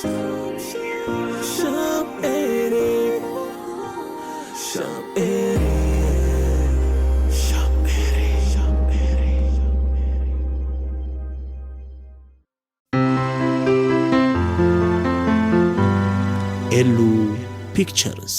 Shop eighty. Shop eighty. Shop eighty. Shop eighty. Elu Pictures.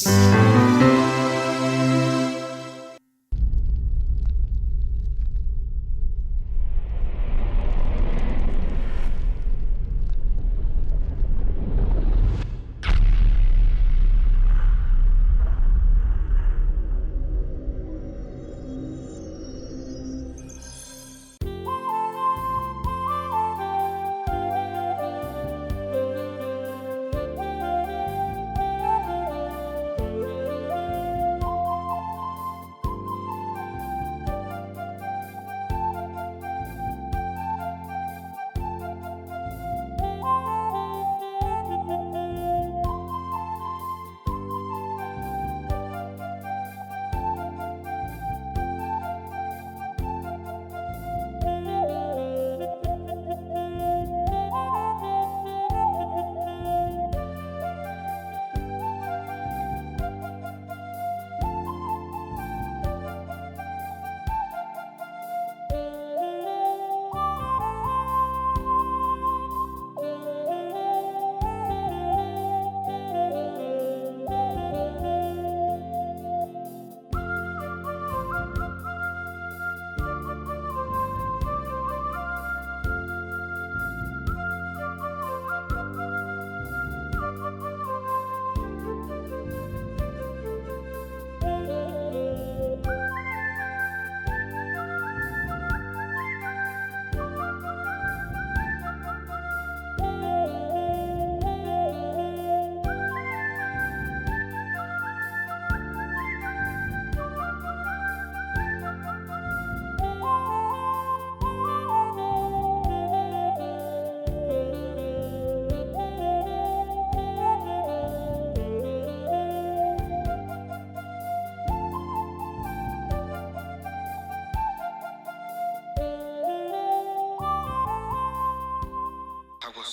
ሓጎስ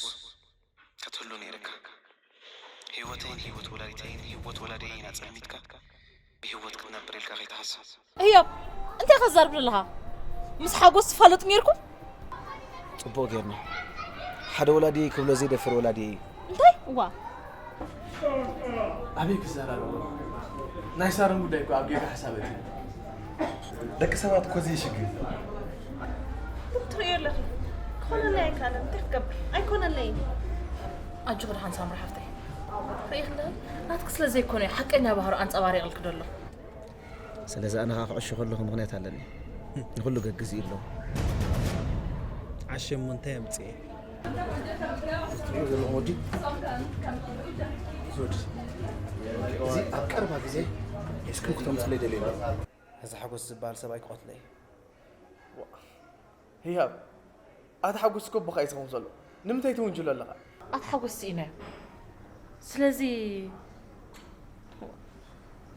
ክትህሉ ነይርካ። ህይወተይን ህይወት ወላዲተይን ህይወት ወላዲየይን ኣጸልሚትካ ብህይወት ክትነብር ኢልካ ከይትሓስብ። ህያብ፣ እንታይ ከዛርብ ዘለኻ? ምስ ሓጎስ ትፋለጡ ነይርኩም? ጽቡቕ ጌርና። ሓደ ወላዲየይ ክብሎ ዘይደፍር ወላዲየይ እዩ። እንታይ? እዋ። ኣበይ ክዘራረብ? ናይ ሳሮን ጉዳይ እኮ ኣብ ጌጋ ሓሳብ ኣእትዩ። ደቂ ሰባት እኮ ዘይሽግር። ትርእዮ ኣለኺ። ክኾነለይ ኣይከኣለን። እንታይ ክገብር? ኣይኮነለይን። ኣጆኺ ደሓን ሳምሪ ሓፍተይ። ርእይኺ ኣለኺ? ናትኪ ስለ ዘይኮነ እዩ ሓቀኛ ባህሩ ኣንጸባሪቕልኪ ዘሎ። ስለዚ ኣነ ኸኣ ክዕሾ ከለኹ ምኽንያት ኣለኒ። ንኹሉ ገግዝ እዩ ኣሎ። ዓሽ እሞ እንታይ ኣምጽኤ? ትሪኦ ዘለኹም ወዲ፣ እዚ ወዲ፣ እዚ ኣብ ቀረባ ግዜ ሄስኩል ክተምፅለይ ደልየ ኣለኹ። እዚ ሓጎስ ዝበሃል ሰብኣይ ክቐትሎ እየ። ዋ፣ ህያብ፣ ኣታ ሓጎስ እኮ ኣቦኻ እዩ ዝኸውን ዘሎ። ንምንታይ ትውንጅሎ ኣለኻ? ኣታ ሓጎስ ስኢናዮ። ስለዚ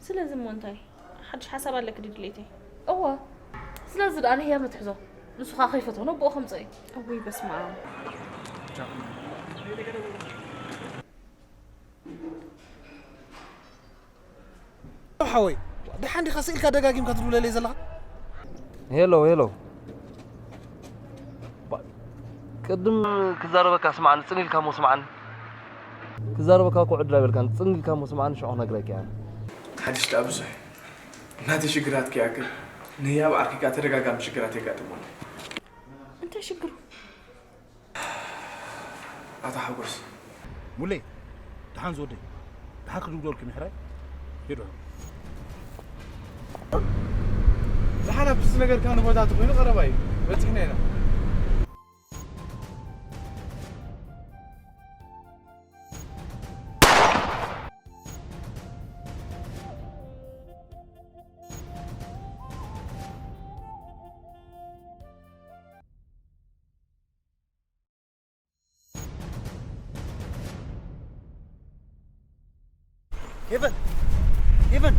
ስለዚ እሞ እንታይ? ሓድሽ ሓሳብ ኣለኪ ድዩ ድሌተይ? እወ። ስለዚ ደኣ ንህያብ ንትሕዞ። ንሱ ኸኣ ከይፈትዎ ነቦኡ ከምጽኦ እዩ። እውይ በስመ ኣብ። ሓወይ፣ ደሓን ዲኻ ስኢልካ ደጋጊምካ ትድውለለይ ዘለኻ? ሄሎ፣ ሄሎ። ባ-፣ ቅድም ክዛረበካ ስምዓኒ፣ ጽን ኢልካ እሞ ስምዓኒ። ክዛረበካ እኮ ዕድል ኣይበልካን፣ ጽን ኢልካ እሞ ስምዓኒ፣ ሽዑ ክነግረካ እየ። ሓድሽ ደኣ ብዙሕ። ናተይ ሽግራት ክይኣክል፣ ንህያብ ዓርኪ ከኣ ተደጋጋሚ ሽግራት የጋጥሞ ኣሎ። እንታይ ሽግሩ? ኣታ ሓጎስ። ሙሌ፣ ደሓን ዝወደይ። ደሓን ክድውለልኩም ይሕራይ። ሂዶ። ደሓን ኣብቲ ዝነገርካኒ ቦታ ተኾይኑ ቀረባ እዩ። በጺሕና ኢና። ሄቨን! ሄቨን!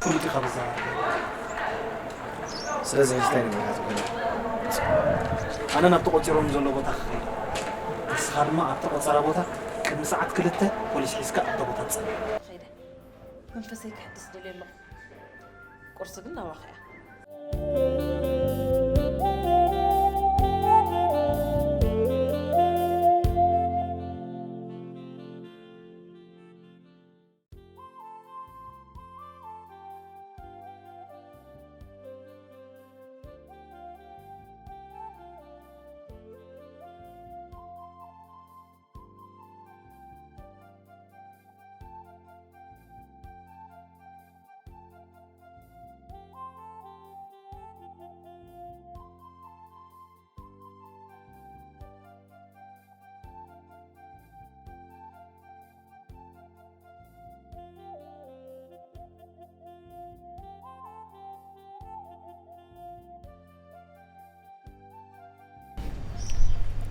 ፍሉጥ ኢኻ በዛ። ስለዚ ሕጂ እንታይ ንገብር? ኣነ ናብ ተቖጺሮም ዘሎ ቦታ ክኸይድ። ንስኻ ድማ ኣብ ተቖጸረ ቦታ ቅድሚ ሰዓት ክልተ ፖሊስ ሒዝካ ኣብታ ቦታ ትጸንሕ። ከይደ መንፈሰይ ክሕድስ ደልየ ኣለኹ። ቁርሲ ግን ናባኻ እያ።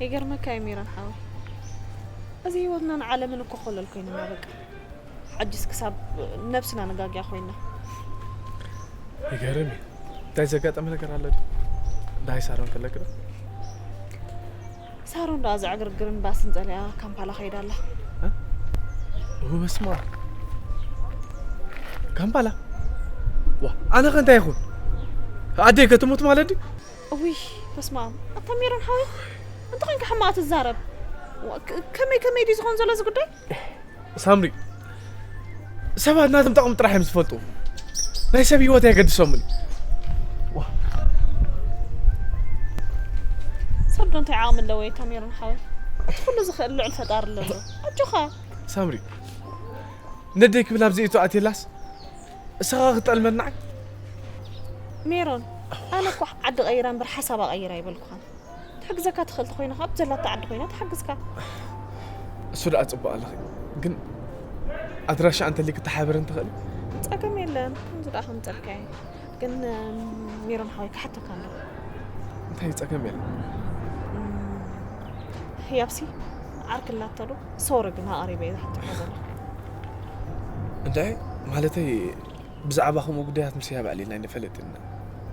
ይገርመካ እዩ ሜሮን ሓወይ፣ እዚ ህይወትናን ዓለምን እኮ ኮለል ኮይንና በቃ። ሕጅስ ክሳብ ነብስና ንጋግያ ኮይና። ይገርም እዩ። እንታይ ዘጋጠመ ነገር ኣሎ ድዩ? ዳይ ሳሮን ከለክ ዶ? ሳሮን ዶ ኣዛ ዕግርግርን ባስን ጸሊኣ ካምፓላ ከይዳ ኣላ። እ? ኦ፣ በስመ ኣብ። ካምፓላ? ዋ፣ ኣነ ከ እንታይ ይኹን? ኣደይ ከ ትሙት ማለት ድዩ? እውይ፣ በስመ ኣብ። ኣታ ሜሮን ሓወይ፣ እንታይ ኮንካ ሕማቕ ትዛረብ? ዋ፣ ከ-፣ ከመይ ከመይ ድዩ ዝኾን ዘሎ እዚ ጉዳይ? ሳምሪ፣ ሰባት ናቶም ጠቕሚ ጥራሕ እዮም ዝፈልጡ። ናይ ሰብ ህይወት ኣየገድሶምን። ዋ። ሰብ ዶ እንታይ ዓቕሚ ኣለዎ ኣታ ሜሮን ሓወይ? እቲ ኩሉ ዝኽእል ልዑል ፈጣሪ ኣሎ ዶ? ኣጆኻ። ሳምሪ፣ ነደይ ክብል ኣብዚ እቶ ኣትየላስ እሳኻ ክትጠልመናዕ? ሜሮን፣ ኣነ እኮ ዓዲ ቀይራ እምበር ሓሳባ ቀይራ ኣይበልኩኻን። ትሕግዘካ ትኽእል ተኾይና፣ ኣብ ዘላታ ዓዲ ኮይና ትሓግዝካ። እሱ ደኣ ጽቡቕ ኣለኺ፣ ግን ኣድራሻ እንተልይኪ ክትሓብርን ትኽእሊ? ጸገም የለን፣ ከምዚ ደኣ ከምጸልካ እየ። ግን፣ ሜሮን ሓወይ ክሓተካ ኣሎ። እንታይ ጸገም የለን። እም፣ ህያብሲ ዓርኪ ኣላቶ ዶ? ሶሪ ግን ኣቐሪበ እየ ዝሓተካ ዘለኹ። እንታይ? ማለተይ ብዛዕባ ከምኡ ጉዳያት ምስ ህያብ ኣዕሊልና ኣይንፈልጥን ኢና።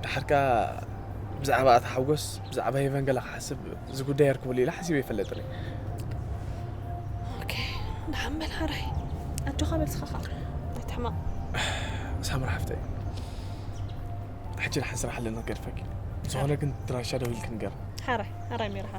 ደሓር ከኣ ብዛዕባ ኣታ ሓጎስ፣ ብዛዕባ ሄቨን ገለ ክሓስብ እዚ ጉዳይ የርክበሉ ኢለ ሓሲበ ኣይፈልጥን እየ። ኦኬ፣ ደሓን በል ሓራይ። ኣጆኻ በል ንስኻ ኸኣ። ኣይትሕመቕ። ሳምራ ሓፍተይ፣ ሕጂ ደሓን ስራሕ ኣለና ክገድፈኪ። ዝኾነ ግን ድራሻ ደዊልኪ ንገር። ሓራይ፣ ሓራይ ሜርሓ።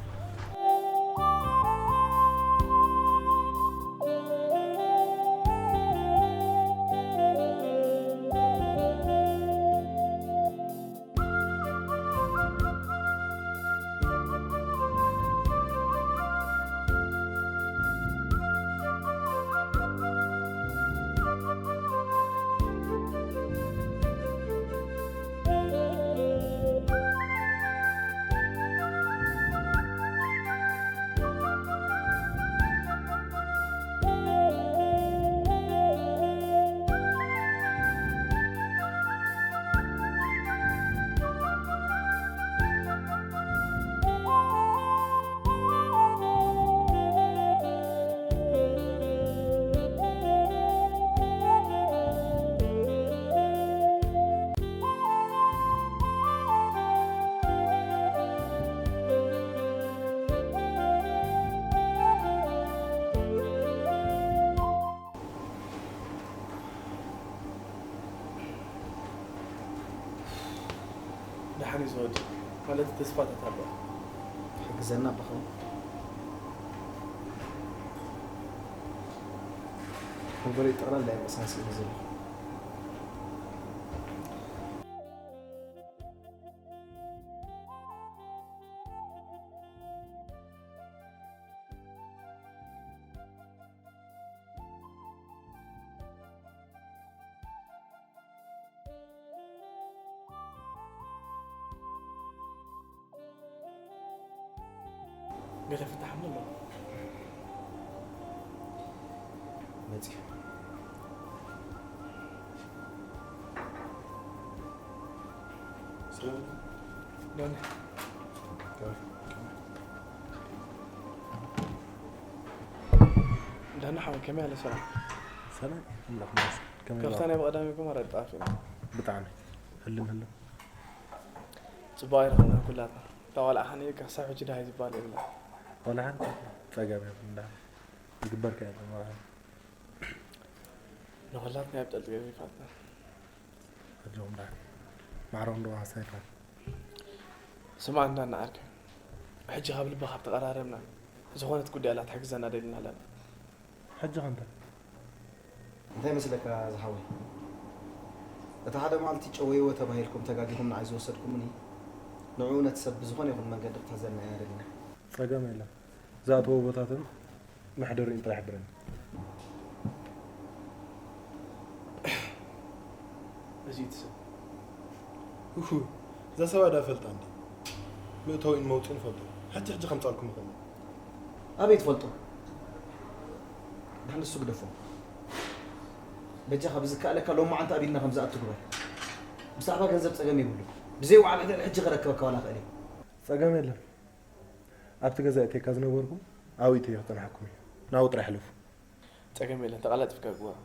ደሓን እዩ ዝወዲ፣ ማለት ተስፋታት ኣሎ። ሕግዘና ኣቦኻ። ወንበረይ ጠቕላላ እየ መሳስል ዘለኹ። ገለ ፍታሕ ኣሎ። መጺኡ። ሰላም። ዳኒ። ዳኒ ሓወይ፣ ከመይ ኣለ ስራሕ? ሰላም፣ ኣምላኽ ይመስገን። ከመይ ካብታ ውዒልኩም? ናይ ብቐዳሚ እኮ ማራ ጠፊእና። ብጣዕሚ። ህልም ህልም። ጽቡቕ ኣይረኸብናን ኩላትና። እታ ቆልዓ ከኣ ክሳብ ሕጂ ደሃይ ዝበሃል የብላን። ቆልዓ ሓንቲ ጸገም የብሉን ደኣ። ዝግበር ከ የለን። ንኹላትና ኣብ ጠልጢ ገዚፋትና። ሕጂ ኹም ዳ ማዕረው እንዶ ሃሳይፋ። ስማዕ እንዳ እናዓርከ፣ ሕጂ ካብ ልቢ ካብ ተቐራረብና፣ ዝኾነት ጉዳይ ኣላ ትሕግዘና ደሊና ኣለና። ሕጂ ኸንተ እንታይ መስለካ ዝሓወይ? እቲ ሓደ መዓልቲ ጨወይዎ ተባሂልኩም ተጋጊኹም ንዓይ ዝወሰድኩምኒ፣ ንዕኡ ነቲ ሰብ ብዝኾነ ይኹን መንገዲ ክትሕዘልና ኢና ደሊና። ጸገም የለን። ዝኣተዎ ቦታትን መሕደሪኡን ጥራሕ ብረኒ። እዚ እቲ ሰብ እሁ፣ እዛ ሰባ ዳ ፈልጣ እንዲ መእተዊን መውፅን ፈልጦ። ሕጂ ሕጂ ከምፃልኩም ይኽእል። ኣበይ ትፈልጦ? ድሓን ንሱ ግደፎ። በጃኻ ብዝከኣለካ ሎማዓንቲ ኣብ ኢድና ከም ዝኣቱ ግበር። ብዛዕባ ገንዘብ ጸገም የብሉ። ብዘይ ዋዕላ ሕጂ ከረክበካ ዋላ ክእል እየ። ጸገም የለን። ኣብቲ ገዛ እቴካ ዝነበርኩም ኣብኡ እየ ክጸንሐኩም እዩ። ናብኡ ጥራሕ ሕለፉ። ጸገም የለን፣ ተቓላጢፍካ ግበር።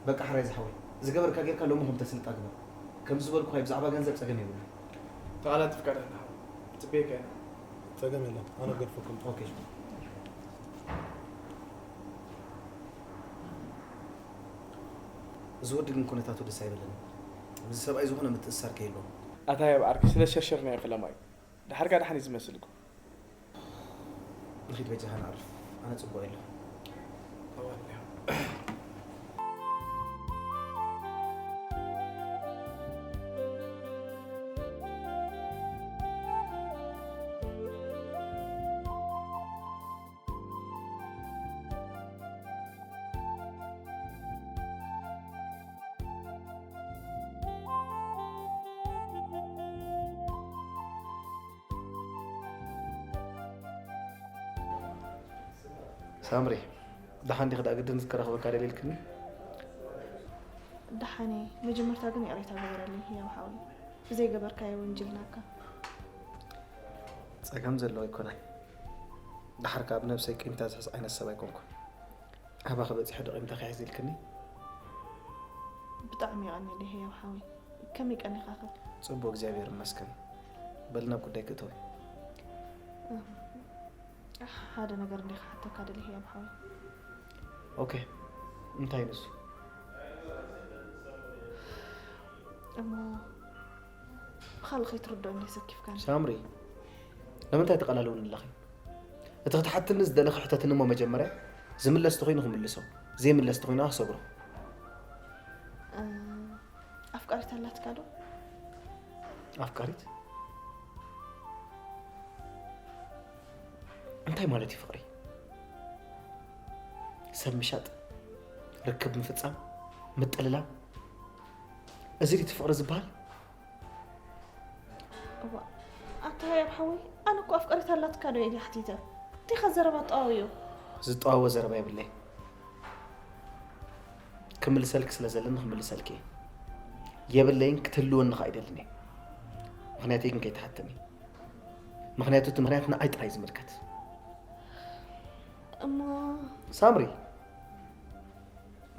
በቃ ሕራይ ዝሓወይ፣ ዝገበርካ ጌርካ ሎሚ ከም ተስልጣ ግበር። ከም ዝበልኩኻ እዩ፣ ብዛዕባ ገንዘብ ጸገም የብሉ። ተቓላጢፍካ ደህና ሓወይ፣ ጽበየካ ኢና። ጸገም የለን፣ ኣነ ገድፈኩም። ኦኬ። እዚ ወዲ ግን ኩነታቱ ደስ ኣይበለንን። እዚ ሰብኣይ ዝኾነ ምትእስሳር ከይህልዎ። ኣታ ያብ ዓርኪ ስለ ሸርሸርናዮ ፈለማ እዩ። ድሓርካ ደሓን እዩ ዝመስል እኮ። ንኺድ በጃኻ ንዓርፍ፣ ኣነ ጽቡቕ የለኹ። ሳምሪ፣ ደሓን ዲኺ? ደኣ ግድን ክረኽበካ ደልየ ኢልክኒ? ደሓን እየ። መጀመርታ ግን ይቕሬታ ግበረለይ ህያብ ሓወይ፣ ብዘይገበርካዮ ወንጂልናካ። ጸገም ዘለዎ ኣይኮነን። ደሓር ከኣ ብነብሰይ ቂምታ ዝሕዝ ዓይነት ሰብ ኣይኮንኩን። ኣባኺ በጺሐ ዶ ቂምታ ክሕዝ ኢልክኒ? ብጣዕሚ የቐንየለይ ህያብ ሓወይ። ከመይ ቀኒኻኸ? ጽቡቕ፣ እግዚኣብሔር ይመስገን። በሊ ናብ ጉዳይ ክእተዊ። ሓደ ነገር እንደ ክሓተካ ደሊ ህያብ ሓወይ። ኦኬ፣ እንታይ ንሱ? እሞ ብኻልእ ከይትርድኦ እንደ ሰኪፍካኒ። ሳምሪ፣ ንምንታይ ተቐላለውኒ ኣለኺ? እቲ ክትሓትኒ ዝደለኺ ሕተትኒ እሞ መጀመርያ ዝምለስ ተኾይኑ ክምልሶ፣ ዘይምለስ ተኾይኑ ክሰግሮ። እ፣ ኣፍቃሪት ኣላትካ ዶ? ኣፍቃሪት? እንታይ ማለት እዩ ፍቕሪ? ሰብ ምሻጥ፣ ርክብ ምፍጻም፣ ምጥልላም፣ እዚ ድዩ ፍቕሪ ዝበሃል? እዋ፣ ኣታ ህያብ ሓወይ፣ ኣነ እኮ ኣፍቃሪት ኣላትካ ዶ ኢለ ሓቲተ። እንቲኻ ዘረባ ጠዋውዮ። ዝጠዋወ ዘረባ የብለይ። ክምልሰልኪ ስለ ዘለኒ ክምልሰልኪ እየ። የብለይን ክትህልወኒ ኸኣ ኣይደልን እየ። ምኽንያተይ ግን ከይትሓትኒ። ምኽንያቱ እቲ ምኽንያት ንዓይ ጥራይ ዝምልከት። እሞ ሳምሪ፣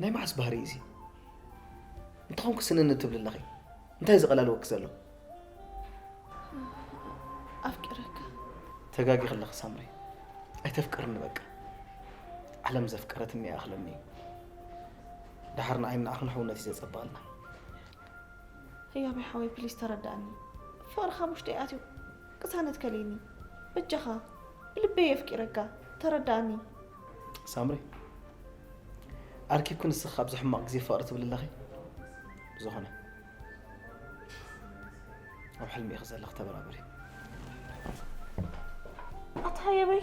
ናይ መዓስ ባህሪ እዚ? እንተኾንኩ ስንኒ ትብሊ ኣለኺ። እንታይ ዝቐላልወኪ ዘሎ? ኣፍቅረካ። ተጋጊኺ ኣለኺ ሳምሪ። ኣይተፍቅርኒ በቃ። ዓለም ዘፍቀረትኒ ይኣኽለኒ እዩ። ደሓር ንዓይን ንዓኽን ሕውነት እዩ ዘጸብቐልና። ህያበይ ሓወይ ፕሊስ ተረዳእኒ። ፍቕሪ ካብ ውሽጠይ ኣትዩ ቅሳነት ከልእኒ። በጃኻ ብልበይ የፍቂረካ ተረዳእኒ። ሳምሪ፣ ኣርኪብኪ ንስኺ ኣብዚ ሕማቕ ግዜ ፍቕሪ ትብሊ ኣለኺ? ብዝኾነ ኣብ ሕልሚ ኢኺ ዘለኺ፣ ተበራበሪ። ኣታ ህያበይ።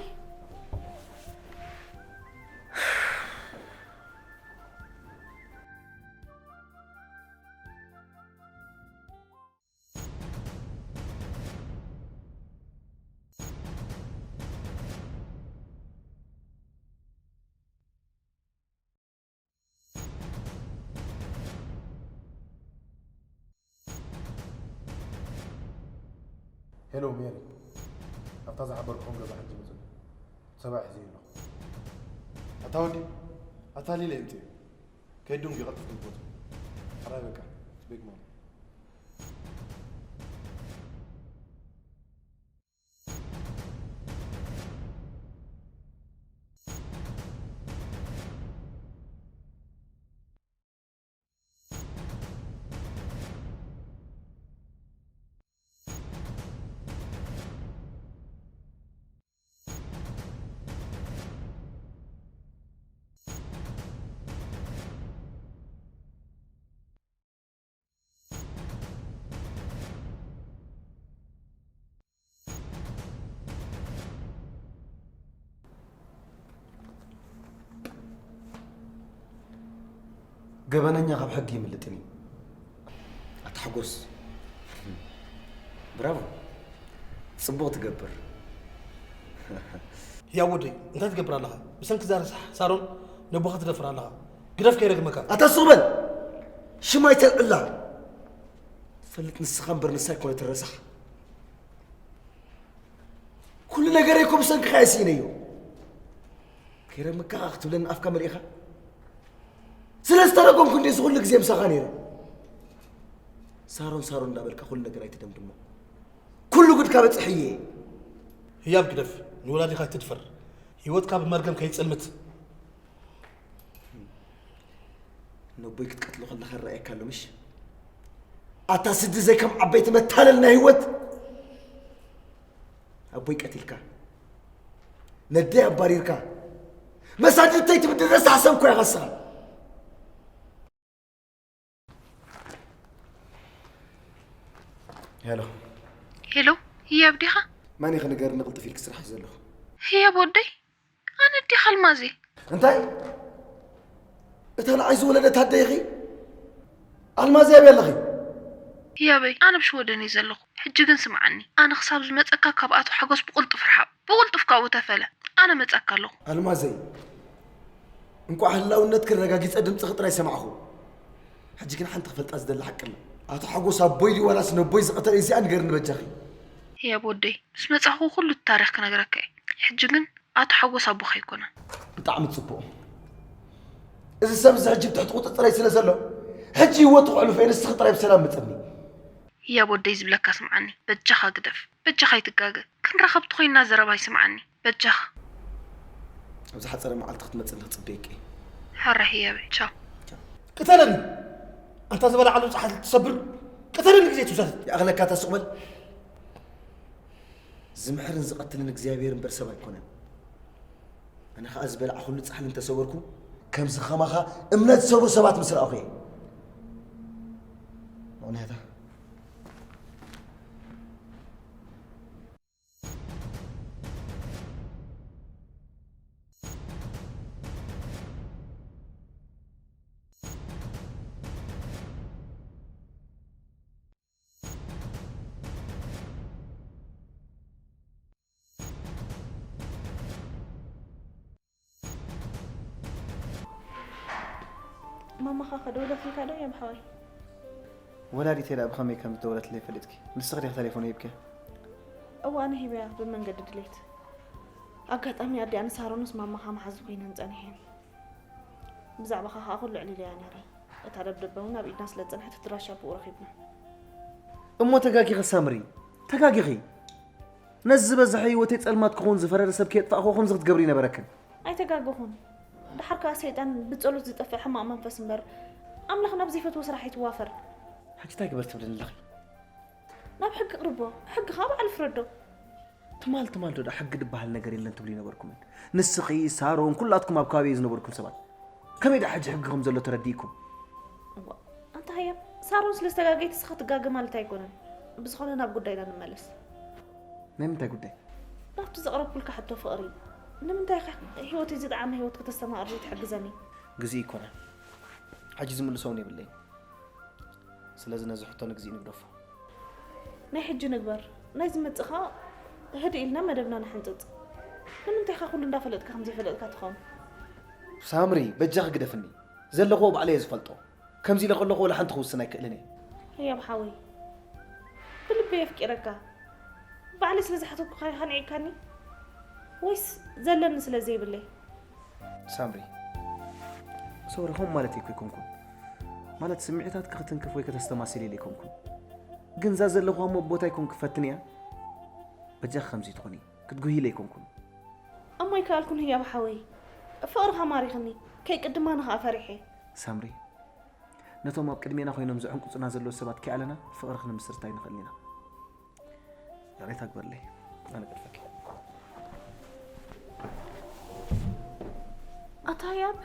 ሄሎ ሜሪ፣ ኣብታ ዝሓበርኩኹም ገዛ ሕጂ ምጹ። ሰብኣይ ሒዘ ኣለኹ። ኣታ ወዲ፣ ኣታ ሊለ እምጽእ። ከይዱ እንጌ ቀልጥፍ ግልቦት። ሕራይ በቃ፣ ቤግ ማማ። ገበነኛ ካብ ሕጊ ይምልጥን እዩ። ኣታ ሓጎስ፣ ብራቮ፣ ጽቡቕ ትገብር። ያ ወደይ እንታይ ትገብር ኣለኻ? ብሰንኪ እዛ ረሳሕ ሳሮን ነቦኻ ትደፍር ኣለኻ። ግደፍ ከይረግመካ። ኣታ ሱቕ በል፣ ሽም ኣይተልዕላ። ትፈልጥ ንስኻ እምበር ንሳ ኣይኮነትን ረሳሕ። ኩሉ ነገረይ እኮ ብሰንክኻ እየ ስኢነዮ። ከይረግመካ ክትብለኒ ኣፍካ መሊእኻ? ስለ ዝተረገምኩ እንድዩ እዚ ኩሉ ግዜ ምሳኻ ነይረ። ሳሮን ሳሮን እንዳበልካ ኩሉ ነገር ኣይትደምድሞ። ኩሉ ጉድካ በፂሐ እየ። ህያብ ግደፍ፣ ንወላዲኻ ኣይትድፈር። ህይወትካ ብመርገም ከይጽልምት። ነቦይ ክትቀትሎ ከለኻ ይረኣየካ ኣሎ ምሽ? ኣታ ስዲ ዘይከም ዓበይቲ መታለል ናይ ህይወት። ኣቦይ ቀቲልካ፣ ነደይ ኣባሪርካ፣ መሳድርተይ ትብድል ረሳሕ ሰብ እኮ ኢኻ ንስኻ። ሄሎ። ሄሎ፣ ህያብ ዲኻ? መን ኢኺ ንገርኒ፣ ቅልጥፍ ኢልኪ ስራሕ እዩ ዘለኹ። ህያብ ወደይ፣ ኣነ ዲኻ ኣልማዝ እየ። እንታይ? እታ ንዓይ ዝወለደት ኣደይ ኢኺ? ኣልማዝ ኣበይ ኣለኺ? ህያበይ፣ ኣነ ኣብ ሽወደን እየ ዘለኹ። ሕጂ ግን ስምዓኒ፣ ኣነ ክሳብ ዝመጸካ ካብ ኣቶ ሓጎስ ብቕልጡፍ ርሓቕ። ብቕልጡፍ ካብኡ ተፈለ። ኣነ እመጸካ ኣለኹ። ኣልማዘይ፣ እንቋዕ ህላውነትኪ ኣረጋጊጸ ድምጽኺ ጥራይ ሰማዕኹ። ሕጂ ግን ሓንቲ ክፈልጣ ዝደሊ ሓቂ ኣሎ። ኣቶ ሓጎስ ኣቦይ ድዩ ዋላስ ነቦይ ዝቐተለ እዩ? እዚኣ ንገርኒ በጃኺ። ህያብ ወደይ፣ ምስ መጻኹ ኩሉ እቲ ታሪኽ ክነግረካ እየ። ሕጂ ግን ኣቶ ሓጎስ ኣቦኻ ኣይኮነን። ብጣዕሚ ጽቡቕ። እዚ ሰብ እዚ ሕጂ ብትሕቲ ቁጽጽረይ ስለ ዘሎ ሕጂ ህይወቱ ከሕልፎ እየ። ንስኺ ጥራይ ብሰላም ምጸኒ። ህያብ ወደይ ዝብለካ ስምዓኒ። በጃኻ ግደፍ። በጃኻ ኣይትጋገ። ክንራኸብ ተኾይንና ዘረባይ ስምዓኒ። በጃኻ። ኣብ ዝሓጸረ መዓልቲ ክትመጽኒ ክጽበየኪ እየ። ሕራይ ህያበይ። ቻው። ቅተለኒ! ኣንታ ዝበላዓሉ ጸሓል ትሰብር፣ ቅተለኒ ግዜ ትውሰድ። ይኣኽለካ እታ ሱቕ በል። ዝምሕርን ዝቐትልን እግዚኣብሔር እምበር ሰብ ኣይኮነን። ኣነ ኸኣ ዝበላዕኹሉ ጻሕሊ እንተሰበርኩ፣ ከምዚ ኸማኻ እምነት ዝሰብሩ ሰባት ምስ ረኣኹ እየ። ምኽንያታ ማማኻ ከደውለትልካ ዶ እያ ብሓወይ? ወላዲተይ ደኣ ብኸመይ ከም ዝደወለትለይ ፈሊጥኪ? ንስኺ ዲኺ ተሌፎን ሂብኪያ? እወ ኣነ ሂበያ ብመንገዲ ድሌት። ኣጋጣሚ ኣዲኣ ንሳሮንስ ማማኻ መሓዙ ኮይነን ጸኒሐን። ብዛዕባኻ ከኣ ኩሉ ኣዕሊለያ ነይረ። እታ ደብዳበ እውን ኣብ ኢድና ስለ ዝጸንሐት እቲ ድራሻ ብኡ ረኺብና። እሞ ተጋጊኺ ሳምሪ፣ ተጋጊኺ። ነዚ ዝበዝሐ ህይወተይ ጸልማት ክኸውን ዝፈረደ ሰብ ከየጥፋእክዎ ከምዚ ክትገብሪ ይነበረክን። ኣይተጋገኹን። ደሓር ከኣ ሰይጣን ብጸሎት ዝጠፍእ ሕማቕ መንፈስ እምበር ኣምላኽ ናብ ዘይፈትዎ ስራሕ ኣይትዋፈር። ሕጂ እንታይ ግበር ትብልኒ ኣለኺ? ናብ ሕጊ ኣቕርቦ። ሕጊ ከኣ ባዕሉ ፍረዶ። ትማል ትማል ዶ ደኣ ሕጊ ዝበሃል ነገር የለን ትብሉ ኣይነበርኩምን? ንስኺ፣ ሳሮን፣ ኩላትኩም ኣብ ከባቢየይ ዝነበርኩም ሰባት ከመይ ደኣ ሕጂ ሕጊ ከም ዘሎ ተረዲእኩም? እዋ፣ ኣንታ ሃያብ፣ ሳሮን ስለ ዝተጋገየት ንስኻ ትጋገ ማለት ኣይኮነን። ብዝኾነ ናብ ጉዳይና ንመለስ። ናይ ምንታይ ጉዳይ? ናብቲ ዘቕረብኩልካ ሕቶ ፍቕሪ። ንምንታይ ኢኻ ህይወተይ ዝጠዓመ ህይወት ከተስተማቕር ዘይትሕግዘኒ? ግዜኡ ኣይኮነን። ሕጂ ዝምልሶ እውን የብለይን። ስለዚ ነዚ ሕቶ ንግዜኡ ንግደፎ። ናይ ሕጂ ንግበር፣ ናይ ዝመጽእ ከኣ ህድእ ኢልና መደብና ንሕንጽጽ። ንምንታይ ኢኻ ኩሉ እንዳፈለጥካ ከም ዘይፈለጥካ ትኸውን? ሳምሪ፣ በጃኺ ግደፍኒ። ዘለኽዎ ባዕለይ እየ ዝፈልጦ። ከምዚ ኢለ ከለኹ ወላ ሓንቲ ክውስን ኣይክእልን እየ። ህያብ ሓወይ፣ ብልበይ ኣፍቂረካ። ባዕለይ ስለ ዝሓተትኩኻ ኢኻ ንዒካኒ? ወይስ ዘለኒ ስለ ዘይብለይ? ሳምሪ፣ ሶሪ፣ ከምኡ ማለተይ እኮ ኣይኮንኩን። ማለት ስምዒታትኪ ክትንክፍ ወይ ከተስተማስል ኢለ ኣይኮንኩን። ግን እዛ ዘለኹዋ እሞ ቦታ ኣይኮንኩን ፈትንያ። በጃኺ ከምዚ ትኾኒ ክትጉሂ ኢለ ኣይኮንኩን። እሞ ኣይከኣልኩን ህያብ ሓወይ፣ ፍቕርኻ ማሪኽኒ፣ ከይቅድማ ንኸኣ ፈሪሐ። ሳምሪ፣ ነቶም ኣብ ቅድሜና ኮይኖም ዝዕንቁጹና ዘለዉ ሰባት ከይኣለና ፍቕሪ ክንምስርት ኣይንኽእልን ኢና። ይቕሬታ ግበርለይ፣ ኣነ ገድፈኪ። ኣታ ህያብ፣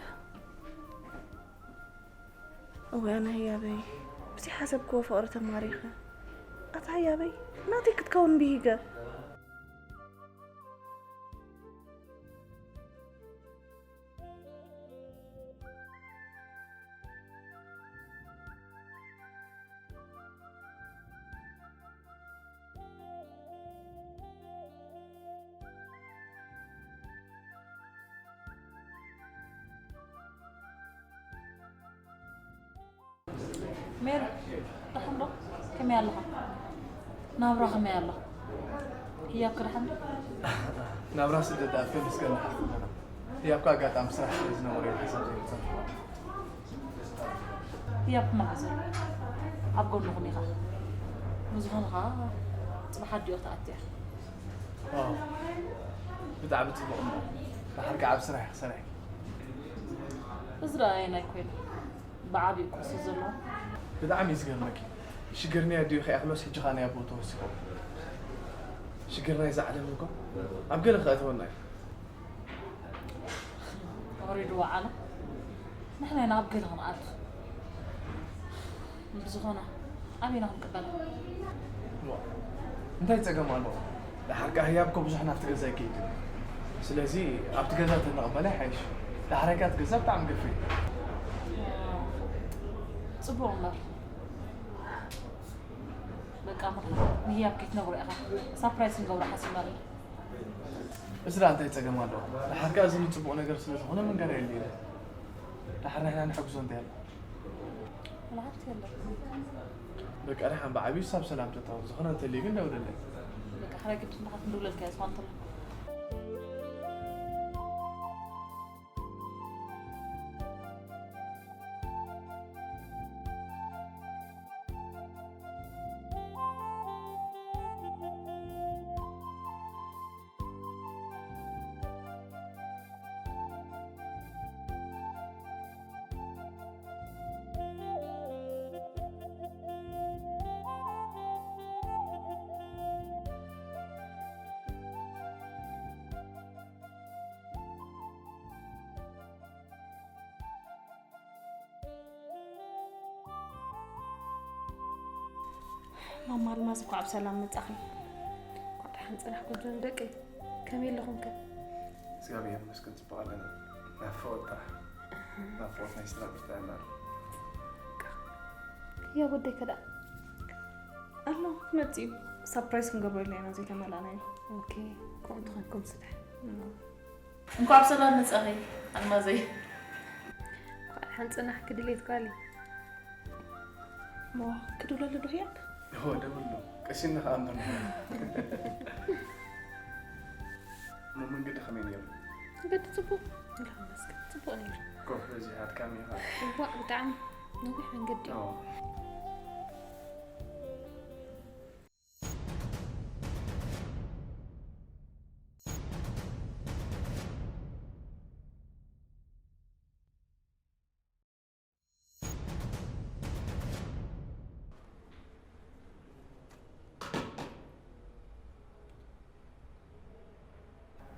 እዋይ ኣነ ህያበይ፣ ብዘይሓሰብክዎ ፍቕሪ ተማሪኸ። ኣታ ህያበይ፣ ናተይ ክትከውን ብሂገ። ሜሪ፣ ደሓን ዶ? ከመይ ኣለኻ? ናብራ ከመይ ኣሎ? ህያብ ከ ደሓን ዶ? ናብራ ስደት ደኣ ከም እስከ ንሓልፍ ኣለና። ህያብ ከ ኣጋጣሚ ስራሕ ስለ ዝነበሮ እዩ ሓሳብ ዘይምጸንሑ። ህያብ ክመሓዞ ኣብ ጎንኹም ኢኻ። ብዝኾነ ኸኣ ጽባሕ ኣዲኦ ትኣትያ። ዋው፣ ብጣዕሚ ጽቡቕ እሞ። ደሓር ከኣ ኣብ ስራሕ ኢኺ ሰሪሕኪ። እዚ ደኣ ኣየናይ ኮይኑ? ብዓቢኡ ክወስድ ዘለዎ። ብጣዕሚ እዩ ዝገርመኪ። ሽግር ናይ ኣዲኡ ከይኣኽሎስ ሕጂ ኸኣ ናይ ኣቦኡ ተወሲኹ። ሽግር ናይዛ ዓለም እኮ ኣብ ገለ ከእትወና እዩ። ኣውሪድዋ ዓለም ንሕና ኢና ኣብ ገለ ክንኣቱ። ብዝኾነ ኣበይና ክንቅበላ? ዋ፣ እንታይ ጸገም ኣለዎ? ደሓር ከኣ ህያብ እኮ ብዙሕ ናብቲ ገዛ ኣይከይድን እዩ። ስለዚ ኣብቲ ገዛ ተንቕበላ ይሓይሽ። ደሓር ከኣ እቲ ገዛ ብጣዕሚ ገፊሕ እዩ። ጽቡቕ እምበር። በቃ ምኽንያት ንህያብ ከይትነግሮ ኢኻ። ሳፕራይዝ ክንገብሮ ሓሲብና ኣለና። እዚ ደኣ እንታይ ጸገም ኣለዎ? ደሓር ከኣ እዚ ንጽቡቕ ነገር ስለ ዝኾነ መንገር የድልየና። ደሓር ንሕና ንሕግዞ እንታይ ኣሎ? ወላ ሓንቲ የለን። በቃ ደሓን ብዓቢኡ ሳብ ሰላም ተታው። ዝኾነ እንተልዩ ግን ደውለለይ። በቃ ሕራይ ግድን ንዓኻ ክንድውለልካ እየ ዝኾነ እንተሎ። ማማ ኣልማዝ፣ እንኳዕ ብሰላም መጻኺ። እንኳዕ ደሓን ጸናሕኩም ደቀይ። ከመይ ኣለኹም ከ? እግዚኣብሔር ይመስገን፣ ጽቡቕ ኣለና። ናፍቖት ጥራሕ። ናፍቖት ናይ ስድራ ብርትዐና ኣሎ። ያ ወደይ ከ ደኣ? ኣሎ፣ ክመጽእ እዩ። ሳፕራይዝ ክንገብረሉ ኢና ዘይተመላእናዮ። ኦኬ፣ ከምኡ እንተኾንኩም ስራሕ። እም። እንኳዕ ብሰላም መጻኺ ኣልማዘይ። እንኳዕ ደሓን ጸናሕኪ ድሌት ጓለይ። እሞ ክድውለሉ ዶ ህያብ? እወ፣ ደውሎ። ቀሲና ከኣ እምበር። እሞ መንገዲ ከመይ ነይሩ? መንገዲ ጽቡቕ። ኣምላኽ ይመስገን። ጽቡቕ ነይሩ። ኮፍ በዚሕ ኣድካሚ ኢኻ። እዋእ፣ ብጣዕሚ ነዊሕ መንገዲ እዩ። እወ።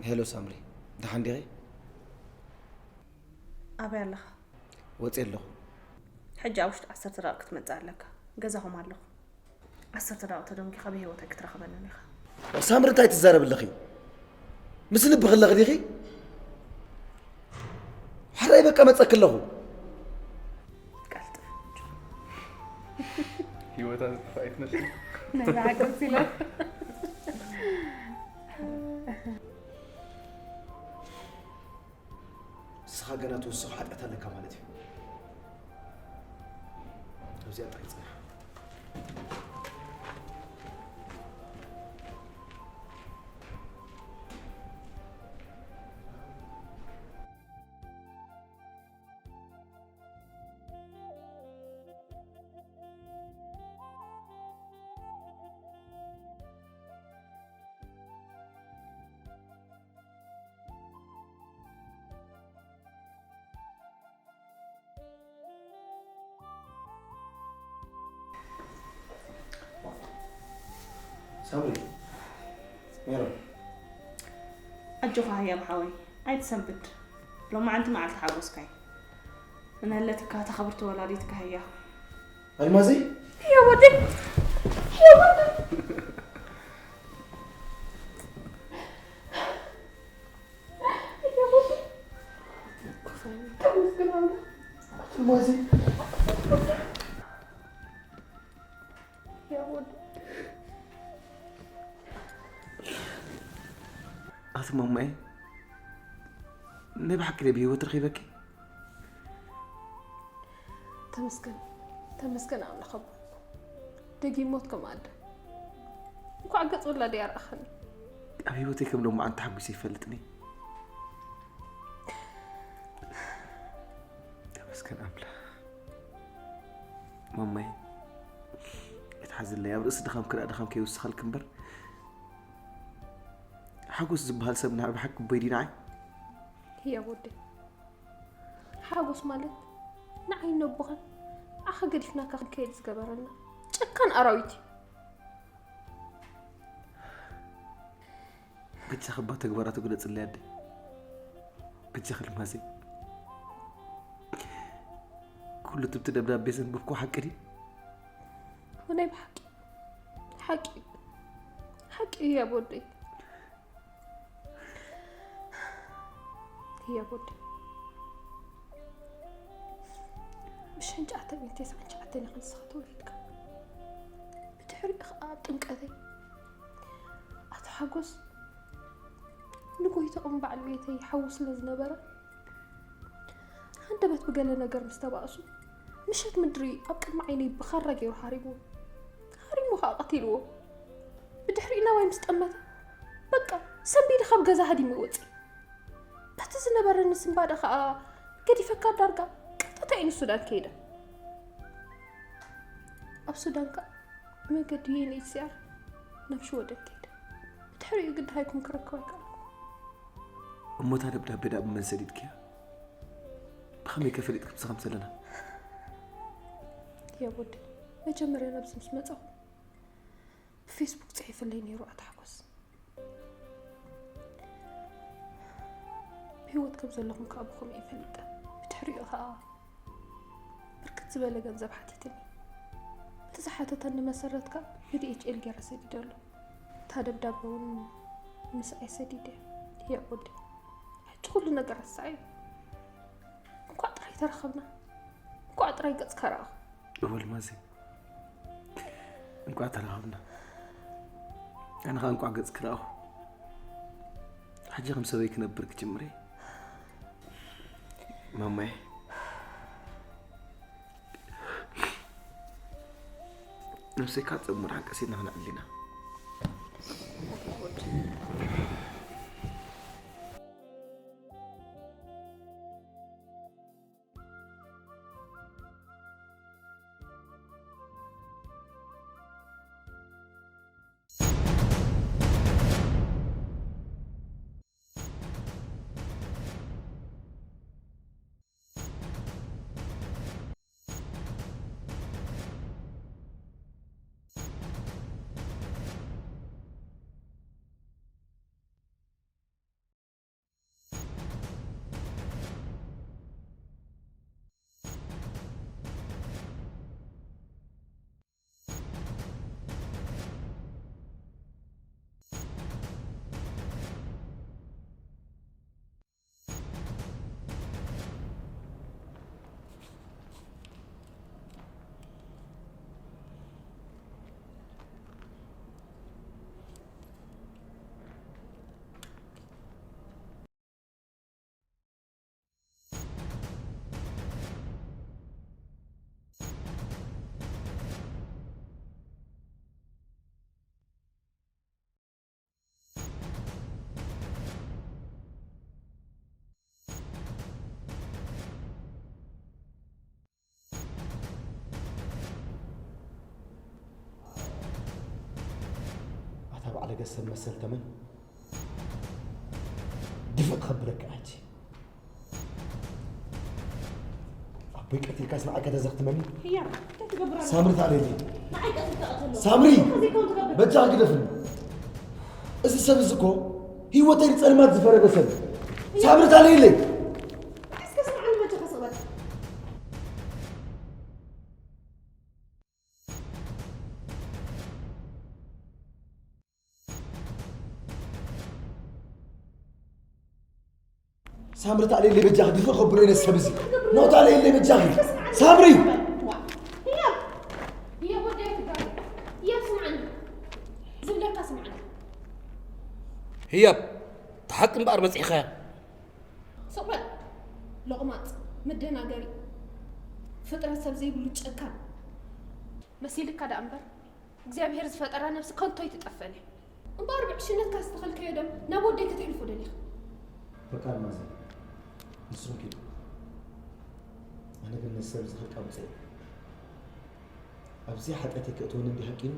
ሄሎ ሳምሪ፣ ደሓን ዲኺ? ኣበይ ኣለኻ? ወፂአ ኣለኹ። ሕጂ ኣብ ውሽጢ ዓሰርተ ደቂቕ ክትመፅእ ኣለካ። ገዛኹም ኣለኹ። ዓሰርተ ደቂቕ ተደንጒኻ ብህይወት ኣይክትረኽበንን ኢኻ። ሳምሪ፣ እንታይ ትዛረቢ ኣለኺ? ምስ ልብኺ ኣለኺ ዲኺ? ሕራይ በቃ መፀኪ ኣለኹ። ቀልጥፍ። ህይወታ ዝጠፍኣ ኣይትመስል። ናይ ብሓቂ ኢለ። ንስኻ ገና ትውስኽ ሓጢኣት ኣለካ ማለት እዩ። ኣብዚኣ ጥራይ ጽናሕ። ሳምሪ፣ ሜሮን። ኣጆኻ ህያብ ሓወይ፣ ኣይትሰንብድ። ሎማዓንቲ መዓልቲ ሓጎስካ እዩ። ንነለትካ እታ ክብርቲ ወላዲትካ ህያብ። ኣልማዘይ? ህያብ ወደይ! ህያብ ወደይ! ኣቲ ማማይ፣ ናይ ብሓቂ ድየ ብህይወት ረኺበኪ? ተመስገን። ተመስገን ኣምላኽ ኣቦ። ደጊም ሞት ከም ኣደ። እንኳዕ ገጽ ወላደይ ኣርኣኸኒ። ኣብ ህይወተይ ከም ሎማዓንቲ ተሓጒሰ ይፈልጥኒ። ተመስገን ኣምላኽ። ማማይ፣ ኣይትሓዝለይ። ኣብ ርእሲ ድኻም ክርኣ ድኻም ከይውስኸልክ እምበር፣ ሓጎስ ዝበሃል ሰብ ንዓ ብሓቂ ኣቦይ ድዩ ንዓይ? ህያብ ወደይ፣ ሓጎስ ማለት ንዓይ ነቦኻን ንዓኻ ገዲፍናካ ክንከይድ ዝገበረና ጨካን ኣራዊት እዩ። በጃኺ እባ ተግባራቱ ግለጽለይ ኣደይ። በጃኺ ልማዘይ። ኩሉ እቲ ብቲ ደብዳቤ ዘንበብክዎ ሓቂ ድዩ? ናይ ብሓቂ ሓቂ እዩ። ሓቂ እዩ ህያብ ወደይ። ህያብ ወደይ። ብሽሕን ትሽዓተ ሚእትን ተስዓን ትሽዓተን ኢኻ ንስኻ ተወሊድካ። ብድሕሪኡ ኸኣ ኣብ ጥምቀተይ ኣቶ ሓጎስ ንጎይትኦም በዓል ቤተይ ሓዉ ስለ ዝነበረ፣ ሃንደበት ብገለ ነገር ምስ ተባእሱ፣ ምሸት ምድሪ ኣብ ቅድሚ ዓይነይ ብኻራ ገይሩ ሃሪምዎ። ሃሪሙ ኸኣ ቀቲልዎ። ብድሕሪኡ ናባይ ምስ ጠመተ፣ በቃ ሰንቢደ ካብ ገዛ ሃዲመ ወጺኤ። በቲ ዝነበረኒ ስንባደ ኸኣ ገዲፈካ ዳርጋ ቀጥታ እየ ንሱዳን ከይደ። ኣብ ሱዳን ከኣ ብመገዲ ዩ ኤን ኤች ሲ ኣር ናብ ሽወደን ከይደ። ብድሕሪኡ ግን ደሃይኩም ክረክብ ኣይከኣልኩን። እሞ እታ ደብዳቤ ደኣ ብመን ሰዲድክያ? ብኸመይ ከ ፈሊጥኪ ምስኻ ምስ ዘለና? ህያብ ወደይ፣ መጀመርያ ናብዚ ምስ መጻኹ ብፌስቡክ ጽሒፍለይ ነይሩ ኣቶ ሓጎስ። ብህይወት ከም ዘለኹም ከኣ ብኸምኡ እየ ፈሊጠ። ብድሕሪኡ ከኣ ብርክት ዝበለ ገንዘብ ሓቲትኒ። እቲ ዝሓተተኒ መሰረት ከኣ ብ ዲ ኤች ኤል ገይረ ሰዲደሉ። እታ ደብዳበ እውን ምስኣይ ሰዲደ። ህያብ ወደይ፣ ሕጂ ኩሉ ነገር ረሳዓዮ። እንኳዕ ጥራይ ተራኸብና። እንኳዕ ጥራይ ገጽካ ረኣኹ። እወ ልማዘይ፣ እንኳዕ ተራኸብና። ኣነ ኸኣ እንኳዕ ገጽኪ ረኣኹ። ሕጂ ከም ሰበይ ክነብር ክጅምር እየ። ማማየ፣ ነብሰይ ካብ ጸልማት ሓንቀሲትና ክነዕሊ ኢና። ኣታ ባዕለገ ሰብ መሰል ተመን ድፍእ ከብለካ ሕጂ። ኣቦይ ቀቲልካስ ንዓይ ከተዘኽትመኒ? ህያብ፣ እንታይ ትገብር ኣለኻ? ሳምሪ ተኣልየለይ። ንዓይ ቀቲልካ ቀተሎ። ሳምሪ! እንታይ ዘይከውን ትገብር? በጃ ግደፍኒ። እዚ ሰብ እዚ እኮ ህይወተይ ንጸልማት ዝፈረደ ሰብ እዩ። ህያብ! ሳምሪ ተኣልየለይ። እስከ ስምዓኒ በጃኻ ስቕ በል። ሳምሪ ተኣልየለይ በጃኺ፣ ድፍእ ከብሎ ኢለ ሰብ እዚ። ኖ ተኣልየለይ በጃኺ። ሳምሪ! ህያብ! ህያብ ወደይ ትጋሪ። ህያብ ስምዓኒ። ዝብለካ ስምዓኒ። ህያብ! እቲ ሓቂ እምበኣር በጺሕኻያ። ስቕ በል። ሎቕማጽ፣ መደናገሪ፣ ፍጥረት ሰብ ዘይብሉ ጨካን። መሲልካ ደኣ እምበር እግዚኣብሔር ዝፈጠራ ነብሲ ከንቶ ኣይትጠፍእን እያ። እምበኣር ብዕሽነትካ ዝተኸልካዮ ደም ናብ ወደይ ከተሕልፎ ደሊኻ። በቃ ኣልማዝ፣ ንስኹም ኪዱ። ኣነ ግን ነዚ ሰብ እዚ ከቃብጸ እየ። ኣብዚ ሓጢኣተይ ከእትወኒ እንዲ ሃቂኑ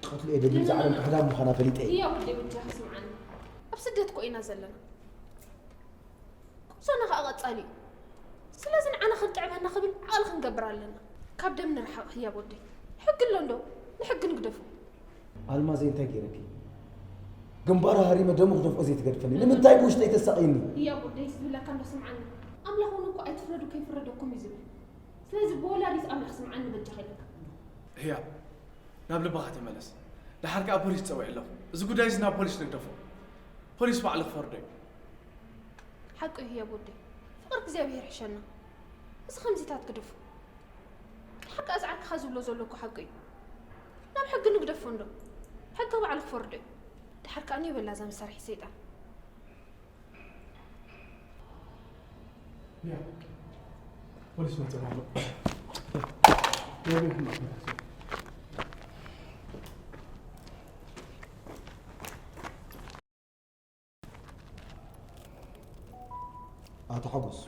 ክቐትሎ እየ ደልዩ። እዛ ዓለም ካሕዳም ምዃና ፈሊጠ እየ። ህያብ ወደይ በጃኻ ስምዓኒ። ኣብ ስደት እኮ ኢና ዘለና። ጉዕዞና ኸኣ ቀጻሊ እዩ። ስለዚ ንዓና ከጥዕመና ክብል ዓቕሊ ክንገብር ኣለና። ካብ ደም ንርሓቕ ህያብ ወደይ። ሕጊ ኣሎ እንዶ? ንሕጊ ንግደፎ። ኣልማዘይ እንታይ ገይረኪ? ግንባራ ሃሪመ ደሙ ክደፍኦ ዘይትገድፈኒ ንምንታይ ብውሽጠይ ተሳቕይኒ? ህያብ ወደይ ዝብለካ እንዶ ስምዓኒ። ኣምላኽ እውን እኮ ኣይትፍረዱ ከይፍረደኩም እዩ ዝብል። ስለዚ ብወላዲት ኣምላኽ ስምዓኒ በጃኻ ኢለካ። ህያብ ናብ ልብኻ ተመለስ። ደሓር ከኣ ፖሊስ ትጸውዒ ኣለኹ። እዚ ጉዳይ እዚ ናብ ፖሊስ ንግደፎ። ፖሊስ ባዕሉ ክፈርዶ እዩ። ሓቁ እዩ ህያብ ወደይ። ፍቕሪ እግዚኣብሔር ይሕሸና። እዚ ከምዚታት ግደፎ። ሓቂ ኣዝዓርክኻ ዝብሎ ዘሎ እኮ ሓቂ እዩ። ናብ ሕጊ ንግደፎ እንዶ። ሕጊ ባዕሉ ክፈርዶ እዩ። ደሓር ከኣ ንበላ እዛ መሳርሒ ሰይጣን። ያ ፖሊስ መጽእ ኣሎ። ኣቶ ሓጎስ፣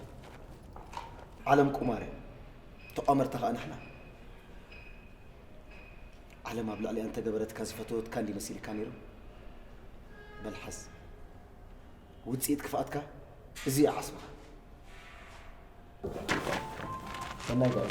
ዓለም ቁማር እያ። ተቋመርቲ ከኣ ንሕና። ዓለም ኣብ ልዕሊኣ እንተገበረትካ ዝፈተወትካ እንዲ መሲልካ ነይሩ? በል ሓዝ። ውጽኢት ክፍኣትካ እዚ እዩ ዓስብኻ። ሰናይ ጋር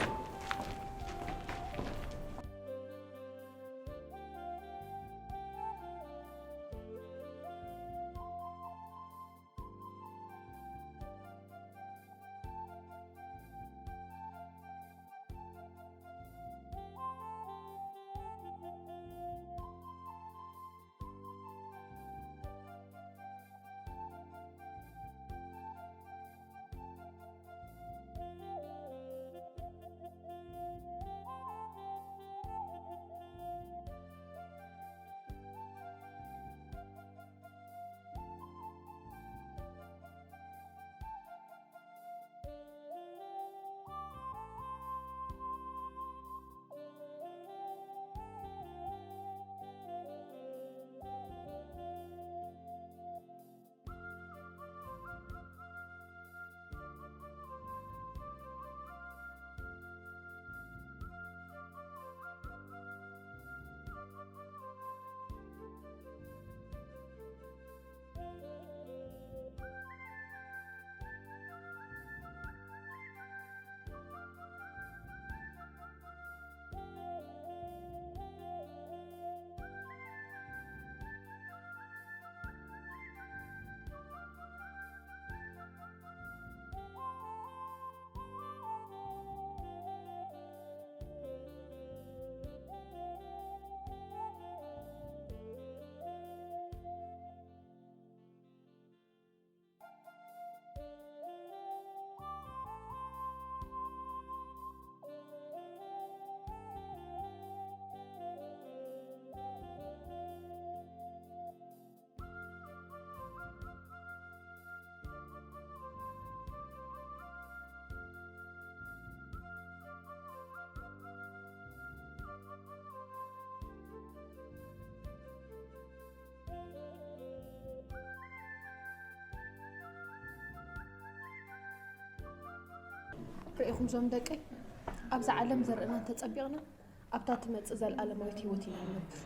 ርኢኹም ዞም ደቀይ፣ ኣብዛ ዓለም ዘርእና እንተጸቢቕና፣ ኣብታ ትመጽእ ዘለኣለማዊት ህይወት ኢና ንነብር።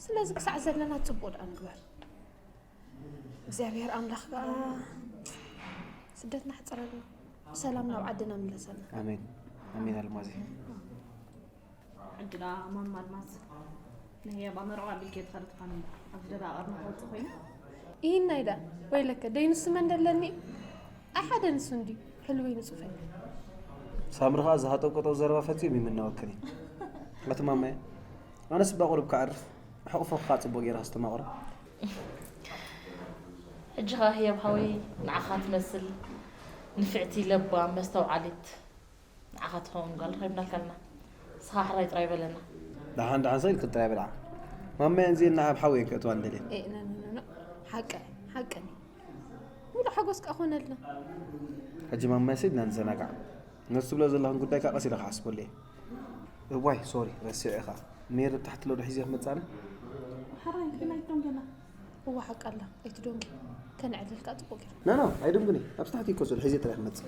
ስለዚ ክሳዕ ዘለና ጽቡቕ ደኣ ንግበር። እግዚኣብሔር ኣምላኽ ከኣ ስደትና ሕጸረልና፣ ብሰላም ናብ ዓድና ምለሰና። ኣሜን፣ ኣሜን ኣልማዜ። ዕድላ ማማ ኣልማዝ ንህያብ ኣመርዖ ኣቢልኪ ትኸዲ ትኾኒ ኣብዚ ደባ ቀርኒ ክወጽእ ኮይኑ። ኢሂናይ ደኣ ወይለከ ደይንሱ መን ደለኒ? ኣይ ሓደ ንሱ እንዲ ሕልወይ ንጹፈይ። ሳምሪ ኸኣ ዝሃጠው ቀጠው ዘረባ ፈጺሙ ይምነወክን እዩ። ኣቲ ማማየ፣ ኣነስ እባ ቁሩብ ክዓርፍ፣ ሕቑፎ ክኻ ጽቡቕ ጌርካ ዝተማቕሮ። ሕጂ ኸኣ ህያብ ሓወይ ንዓኻ ትመስል ንፍዕቲ ለባም መስተውዓሊት ንዓኻ ትኸውን ጓል ረኺብናልካ ኣለና። ንስኻ ሕራይ ጥራይ በለና። ደሓን ደሓን ሰ ኢልክን ጥራይ በልዓ። ማማየን እዚኤን ንዓ ኣብ ሓዊ እየን ከእትዋ እንደልየን። ኤ፣ ኖ፣ ኖ፣ ኖ፣ ኖ። ሓቀ፣ ሓቀ። ሙሉእ ሓጎስ ከኣ ኮነልና። ሕጂ ማማየ ሰ ኢልና ንዘናጋዕ። ነቲ ትብሎ ዘለኽን ጉዳይ ከኣ ቀስ ኢለ ክሓስበሉ እየ። እዋይ ሶሪ ረሲዐ ኢኻ። ሜሪ ኣብ ታሕቲ ሎዶ ሒዘ ክመጽእ ኣነ። ሓራይ ግን ኣይትደንገና። እዋ ሓቂ ኣላ ኣይትደንጊ። ከነዕልልካ ጽቡቕ ገይሩ። ና ና ኣይደንጉኒ። ኣብ ታሕቲ እኮ ዘሎ ሒዘ ጥራይ ክመጽእ።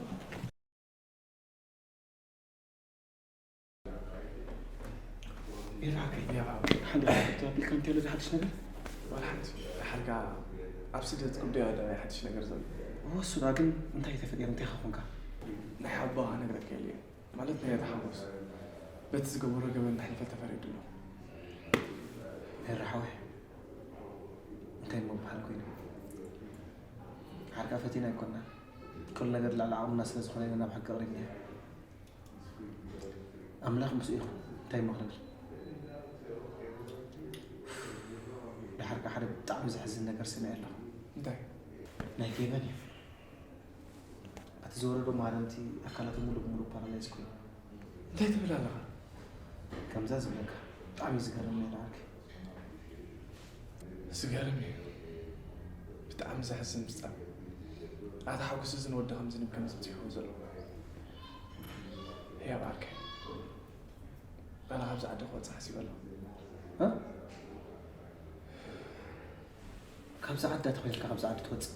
ይርሓቀይ ሓንቲ ቶፒክ ከምቲ ያለ ሓድሽ ነገር ዋላ ሓንቲ ሓርካ ኣብ ስደት ጉዳዩ ኣዳባይ ሓድሽ ነገር ዘሎ ወሱዳ ግን እንታይ ተፈጢሩ እንታይ ኸኾንካ ናይ ሓባ ነግረካ ኢለ ማለት ናይ ተሓጎስ በቲ ዝገበሮ ገበን ንሕልፈ ተፈሪዱ ኣሎ ይርሓወ እንታይ እሞ በሃል ኮይኑ ሓርካ ፈቲና ኣይኮና ኩሉ ነገር ልዕሊ ዓቕምና ስለ ዝኾነ ኢና ናብ ሕጊ ኣቕሪብና ኣምላኽ ምስኡ ይኹን እንታይ እሞ ክነግር ድሓር ከዓ ሓደ ብጣዕሚ ዘሕዝን ነገር ሰሚዐ ኣለኹ እንታይ ናይ ፌቨን እዩ እቲ ዝወረዶ ማረምቲ ኣካላቱ ሙሉ ብሙሉ ፓራላይዝ ኮይኑ እንታይ ትብል ኣለኻ ከምዛ ዝብለካ ብጣዕሚ ዝገርም ናይ ንዓርኪ ዝገርም እዩ ብጣዕሚ ዘሕዝን ብጣዕሚ ኣታ ሓጎስ እዚ ንወዲ ከም ዝንብ ከም ዝብፅሕዎ ዘሎ ህያብ ዓርከይ ኣነ ካብዚ ዓዲ ክወፅእ ሓሲበ ኣለኹ ካብዚ ዓዲ ኣተኺልካ ካብዚ ዓዲ ትወፅእ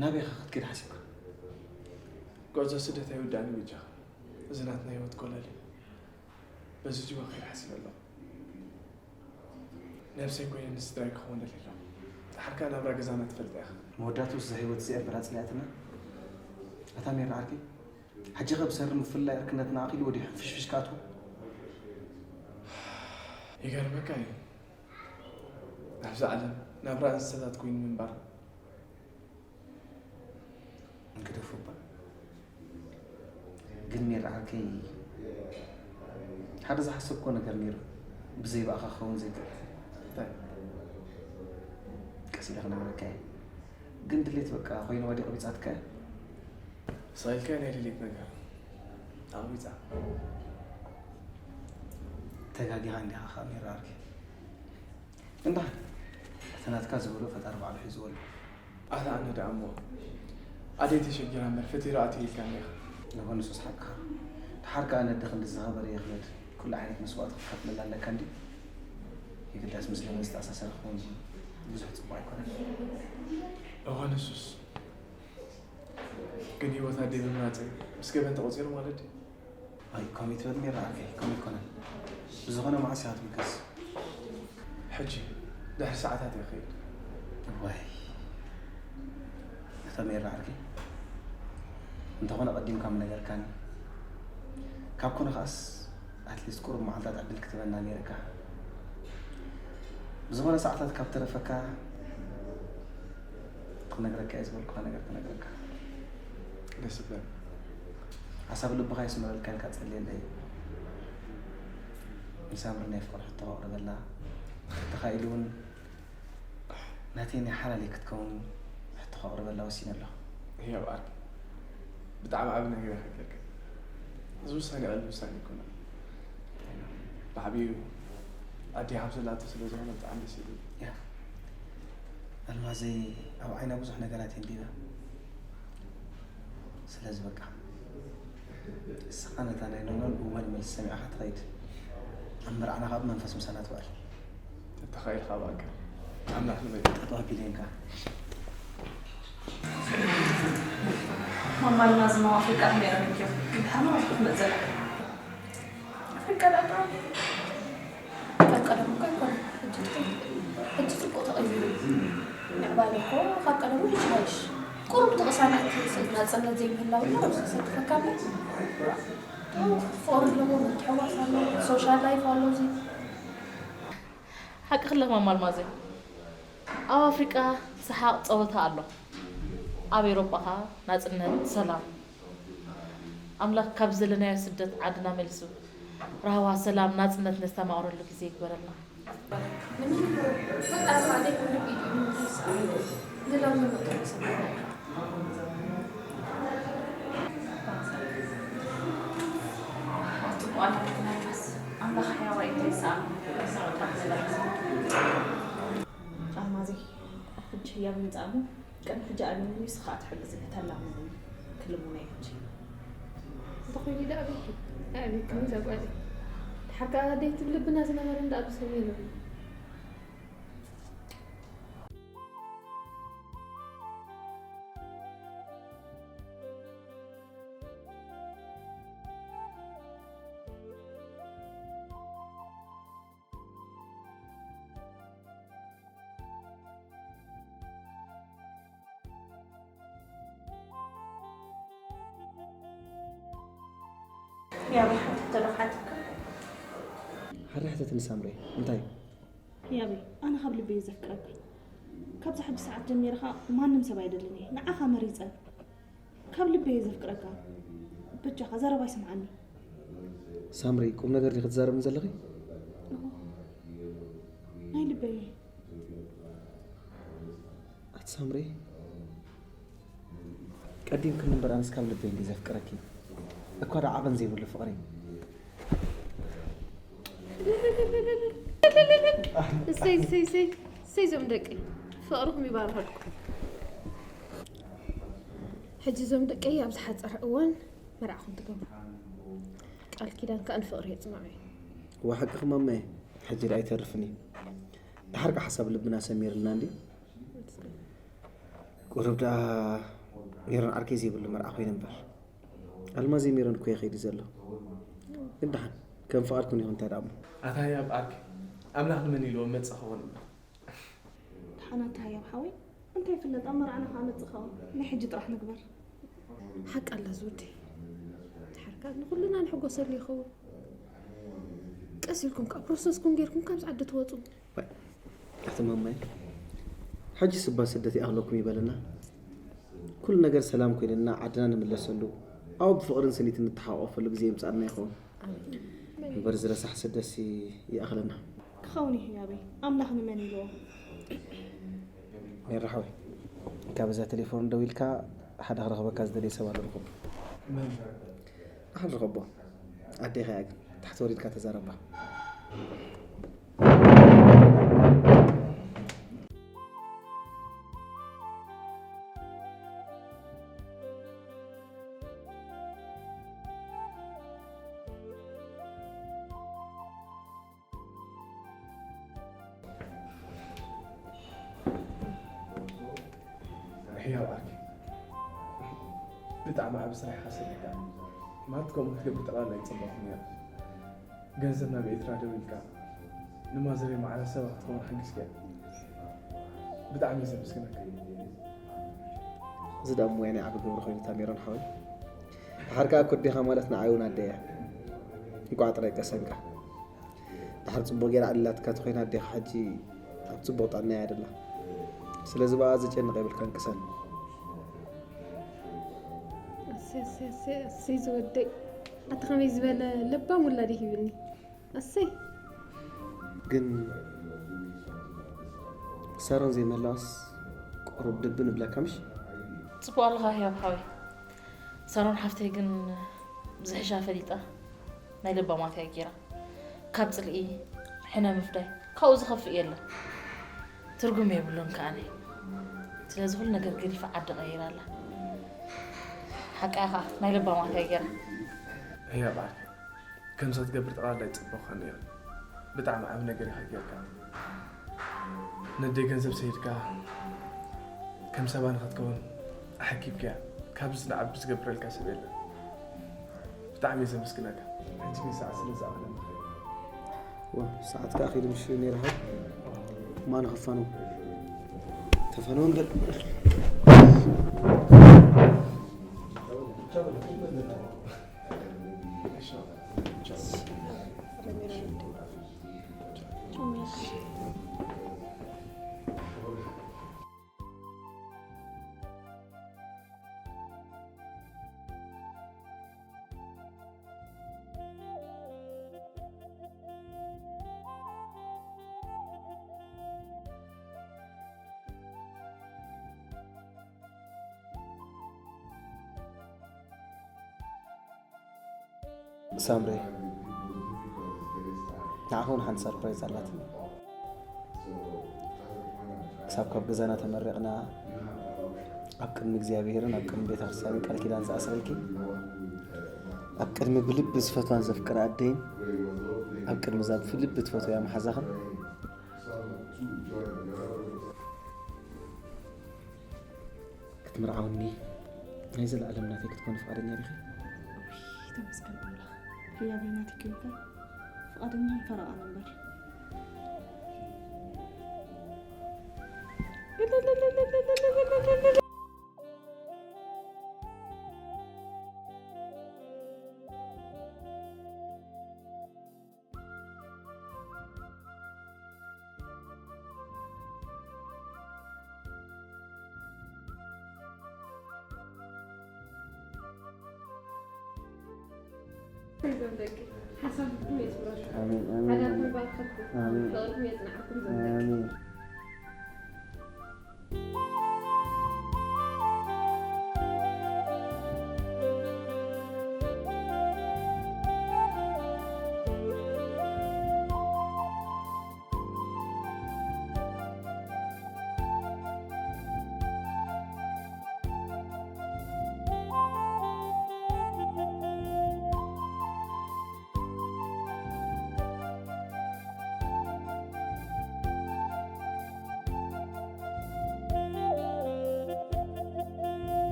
ናበይ ኸ ክትከይድ ሓሲብካ ጉዕዞ ስደት ኣይውዳእን እዩ በጃኻ እዚ ናትና ህይወት ጎለል እዩ በዚ ጅባ ክኸይድ ሓሲበ ኣለኹ ነብሰይ ኮይነ ንስድራይ ክኸውን ደልየ ኣለኹ ድሓር ከኣ ናብራ ገዛና ትፈልጣ ኢኻ መወዳእትኡ እዛ ህይወት እዚኣ እምበር ኣጽሊኣትና ኣታ ሜሪ ዓርከይ ሕጂ ኸ ብሰሪ ምፍልላይ ዕርክነትና ኣኺሉ ወዲሑ ፍሽፍሽ ክኣትዎ ይገርመካ እዩ ኣብዚ ዓለም ናብራ እንስሳታት ኮይኑ ምንባር ግደፎ እባ ግን ሜሪ ዓርከይ ሓደ ዝሓሰብክዎ ነገር ነይሩ ብዘይ ብኣኻ ክኸውን ዘይክእል እንታይ ቀስ ኢለ ክነግረካ እየ ግን ድሌት በቃ ኮይንዋ ድዩ ቀቢጻትካ እያ ስቕ ኢልካዮ ናይ ድሌት ነገር ኣቕቢጻ ተጋጊኻ እንዲኻ ከዓ ሜሪ ዓርከይ እንዳ እቲ ናትካ ዝበሎ ፈጣሪ ባዕሉ ሒዝዎ ኣሎ ኣታ ኣነ ደኣ እሞ ኣደይ ተሸጊራ እምበር ፈቲራ ኣትየ ኢልካኒ ኢኻ። እወ ንሱስ ሓቅኻ። ደሓር ከኣ ነዲ ክንዲ ዝኸበረ የኽለድ ኩሉ ዓይነት መስዋእቲ ክትከፍለላ ኣለካ እንድዩ? የግዳስ ምስ ገበን ዝተኣሳሰረ ክኸውን ብዙሕ ጽቡቕ ኣይኮነን። እወ ንሱስ። ግን ህይወት ኣደይ ምምራጸይ ምስ ገበን ተቖጺሩ ማለት ድዩ? ኣይ ከምኡ ትብል ሜራ ዓርከይ ከምኡ ኣይኮነን ብዝኾነ መዓስ ኢኻ ትምለስ ሕጂ ድሕሪ ሰዓታት እየ ክኸይድ እዋይ ኣታ ሜራ ዓርከይ እንተኾነ ቀዲምካ ምነገርካኒ ካብ ኮነ ከኣስ ኣትሊስት ቁሩብ መዓልታት ዕድል ክትበና ኔርካ ብዝኾነ ሰዓታት ካብ ተረፈካ ክነግረካ እየ ዝበልኩኻ ነገር ክነግረካ ደስ ይብለኒ ሓሳብ ልብኻ የስምረልካ ኢልካ ጸልየለይ ንሳምሪ ናይ ፍቕሪ ሕቶ ከቕርበላ ተኻኢሉ እውን ናተይ ናይ ሓላለይ ክትከውን ሕቶ ከቕርበላ ወሲነ ኣለኹ። ህያብ ዓርከይ ብጣዕሚ ዓቢ ነገር ኢኻ ጌርካ። እዚ ውሳኔ ቀሊል ውሳኔ ኣይኮነን። ብዓቢኡ ኣዲኣ ከም ዘላቶ ስለ ዝኾነ ብጣዕሚ ደስ ኢሉኒ። ያ ኣልማዘይ ኣብ ዓይና ብዙሕ ነገራት እየ ኣንቢበ። ስለዚ በቃ እስኻ ነታ ናይ ኖኖን እወን መልሲ ሰሚዕኻ ትኸይድ ኣብ መርዓና ከዓ ብመንፈስ ምሳና ትውዕል ተተኻኢልካ በቃ ኣምላኽ ንበይ ጠጠው ኣቢለዮም ከዓ ማማ ኣልማዝ ናብ ኣፍሪቃ ክንደይ ኣበኪዮ ድሓር ክትመፅእ ኣፍሪቃ ደኣ ካብ ቀደም እኮ ኣይኮነን። ሕጂ ሕጂ ጽቡቕ ተቐይሩ እዩ። ምዕባለ እኮ ካብ ቀደሙ ሕጂ ሓይሽ። ቁሩብ ተቕሳነት ናጽነት ዘይምህላው እዩ ኣብዚ ዘሰክፈካ እምበር። ፍቕሪ ኣለዎ፣ ምትሕውዋስ ኣሎ፣ ሶሻል ላይፍ ኣሎ እዚ። ሓቂ ክለኽ ማማ ኣልማዘይ። ኣብ ኣፍሪቃ ሰሓቕ ጸወታ ኣሎ። ኣብ ኤውሮጳ ኸኣ ናጽነት፣ ሰላም። ኣምላኽ ካብ ዘለናዮ ስደት ዓድና መሊሱ ራህዋ ሰላም ናጽነት ነስተማቕረሉ ግዜ ይግበረልና። ንምንታይ ፈጣሪ ኣደይ ኩሉ ብኢዱ እዩ ንምንታይ ዝሰኣል ንለምኖ ጥራሕ ሰማዕና ኢኻ። ጽቡቕ ኣላ ትናካስ ኣምላኽ ሕያዋይ እንታይ ዝሰኣል ኣልማዘይ ሕጂ ህያብ ይምጻእ እሞ ቅድሚ ሕጂ ኣሚኑኒ ንሱ ኸኣ ትሕግዝ እያ ተላምነኒ ክልምኖ እየ ሕጂ። እንተኾይኑ ደኣ ኣበይኪ? ኣይ ከመይ ዘጓለ ሓርካ ደይ ትብልብና ዝነበረ እንዳ ኣብ ሰሜኑ። ያበይ ሓንቲ ተረፋትካ። ሓደ ሕተትኒ ሳምሬ። እንታይ? ያበይ ኣነ ካብ ልበይ ዘፍቅረካ። ካብዚ ሕጂ ሰዓት ጀሚርኻ ማንም ሰብ ኣይደልን እየ። ንዓኻ መሪጸ። ካብ ልበይ እየ ዘፍቅረካ። በጃኻ ዘረባይ ስምዓኒ። ሳምሪ፣ ቁም ነገር ዲኺ ትዛረብኒ ዘለኺ? ናይ ልበይ። ኣቲ ሳምሪ፣ ቀዲምክኒ እምበር ኣነስ ካብ ልበይ እንዲ ዘፍቅረኪ። እኳ ዶ ዓቐን ዘይብሉ ፍቕሪ። እሰይ እሰይ እሰይ እሰይ ዞም ደቂ ፍቕርኹም ይባርኸልኩም። ሕጂ ዞም ደቀይ ኣብ ዝሓፀረ እዋን መርዓኹም ትገብሩ። ቃል ኪዳን ከዓ ንፍቕሪ የፅንዑ እዩ። እዋ ሓቅኺ ማማየ፣ ሕጂ ደኣ ኣይተርፍን እዩ። ድሓር ከ ሓሳብ ልብና ሰሚርልና እንዲ ቁሩብ ደኣ ሜሮን ዓርከይ ዘይብሉ መርዓ ኮይኑ እምበር። ኣልማዝ ሜሮን እኮ እዩ ከይዱ ዘሎ። ግን ደሓን ከም ፍቓድኩም ይኹን እንታይ ደኣ እሞ። ኣታ ህያብ ዓርከይ፣ ኣምላኽ ንመን ኢልዎ መጸ ክኸውን እምበር። ደሓን ኣታ ህያብ ሓወይ እንታይ ይፍለጥ ኣብ መርዓና ከኣ መጽእ ክኸውን። ናይ ሕጂ ጥራሕ ንግበር። ሓቂ ኣላ ዝወደይ። ድሓር ከኣ ንኹልና ንሕጎሰሉ ይኸውን። ቀስ ኢልኩም ከኣ ፕሮሰስኩም ጌርኩም ካብዚ ዓዲ ትወጹ። ኣቲ ማማይ፣ ሕጂስ እባ ስደት ይኣኽለኩም ይበለና። ኩሉ ነገር ሰላም ኮይንና ዓድና ንምለሰሉ፣ ኣብኡ ብፍቕርን ስኒትን ንተሓቋቆፈሉ ግዜ የምጽኣልና ይኸውን። እምበር እዚ ረሳሕ ስደትሲ ይኣኽለና። ክኸውን እዩ ህያበይ ኣምላኽ ንመን ኢልዎ። ሜራ ሓወይ፣ ካብ እዛ ቴሌፎን ደው ኢልካ ሓደ ክረኽበካ ዝደልየ ሰብ ኣሎ ርኸቦ። መን? ሓደ ርኸቦ። ኣዴኻ እያ ግን፣ ታሕቲ ወሪድካ ተዛረባ። ሕያው ዓርኪ፣ ብጣዕሚ ዓቢ ስራሕ ኢኻ ሰሪሕካ። ማለት ከምኡ ክትገብር ጠቕላላ ኣይጸበኹን ነይረ። ገንዘብ ናብ ኤርትራ ደዊልካ ንማዘረይ ማዕረ ሰባ ክትከውን ሓጊዝካያ። ብጣዕሚ እየ ዘመስግነካ። እዚ ደኣ እሞ ናይ ዓቢ ግብሪ ኮይኑ እታ ሜሮን ሓወይ። ድሓር ከኣ እኮ ኣዴኻ ማለት ንዓይ እውን ኣደይ እያ። እንቋዕ ጥራይ ቀሰንካ። ድሓር ጽቡቕ ጌራ ኣዕሊላትካ ተኾይና ኣዴኻ ሕጂ ኣብ ጽቡቕ ጥዕና እያ ደላ። ስለዚ ብኣ ዘጨንቕ የብልካን ቅሰን። ኣሰይ ኣሰይ ኣሰይ ኣሰይ ዝወደይ ኣቲ ከመይ ዝበለ ለባም ውላድ ይሂብኒ ኣሰይ። ግን ሳሮን ዘይምህላዋስ ቁሩብ ድብን እብለካ ምሽ? ጽቡቕ ኣለኻ ህያብ ሓወይ። ሳሮን ሓፍተይ ግን ዝሕሻ ፈሊጣ ናይ ለባማት እያ ጌራ። ካብ ጽልኢ ሕነ ምፍዳይ ካብኡ ዝኸፍእ የለን። ትርጉም የብሉን ከኣኒ። ስለዚ ኩሉ ነገር ገዲፋ ዓዲ ቀይራ ኣላ። ሓቃ ኢኻ ናይ ለባማት እያ ጌራ። ህያብ ዓርከይ፣ ከምዛ ትገብር ጠቕላላ ኣይጸበኹኻን ነይረ። ብጣዕሚ ዓቢ ነገር ኢኻ ጌርካ። ነደይ ገንዘብ ሰይድካ ከም ሰባ ንኽትከውን ኣሐጊግካያ። ካብዚ ንዓቢ ዝገብረልካ ሰብ የለን። ብጣዕሚ እየ ዘመስግነካ። ሕጂ ግን ሰዓት ስለ ዝኣኽለና። ዋ፣ ሰዓት ከኣ ኺዱ ምሽ ነይሩ ሓው። ማን ኸፋኑ? ተፋነወ እምበር። ሳምሪ፣ ንዓኻ እውን ሓንቲ ሰርፕራይዝ ኣላትኒ። ክሳብ ካብ ገዛና ተመሪቕና ኣብ ቅድሚ እግዚኣብሄርን ኣብ ቅድሚ ቤተ ክርስቲያንን ቃል ኪዳን ዝኣስረልኪ ኣብ ቅድሚ ብልቢ ዝፈትዋን ዘፍቅራ ኣደይን ኣብ ቅድሚ እዛ ብልቢ ትፈትውያ መሓዛኽን ክትምርዓውኒ ናይ ዘለኣለም ናተይ ክትኮኒ ፍቓደኛ ዲኺ? ተመስገን ኣምላኽ። ህያበይ ናተይ ከይኮን ፍቓደኛን ፈረቓን እምበር። እዞም ደቂ ሓሳብኩም የስምረልኩም። ኣሜን፣ ኣሜን፣ ሓዳርኩም ኣሜን። ይባርኸልኩም። ኣሜን። ፍቕርኩም የጽንዓኩም እዞም ደቂ። ኣሜን።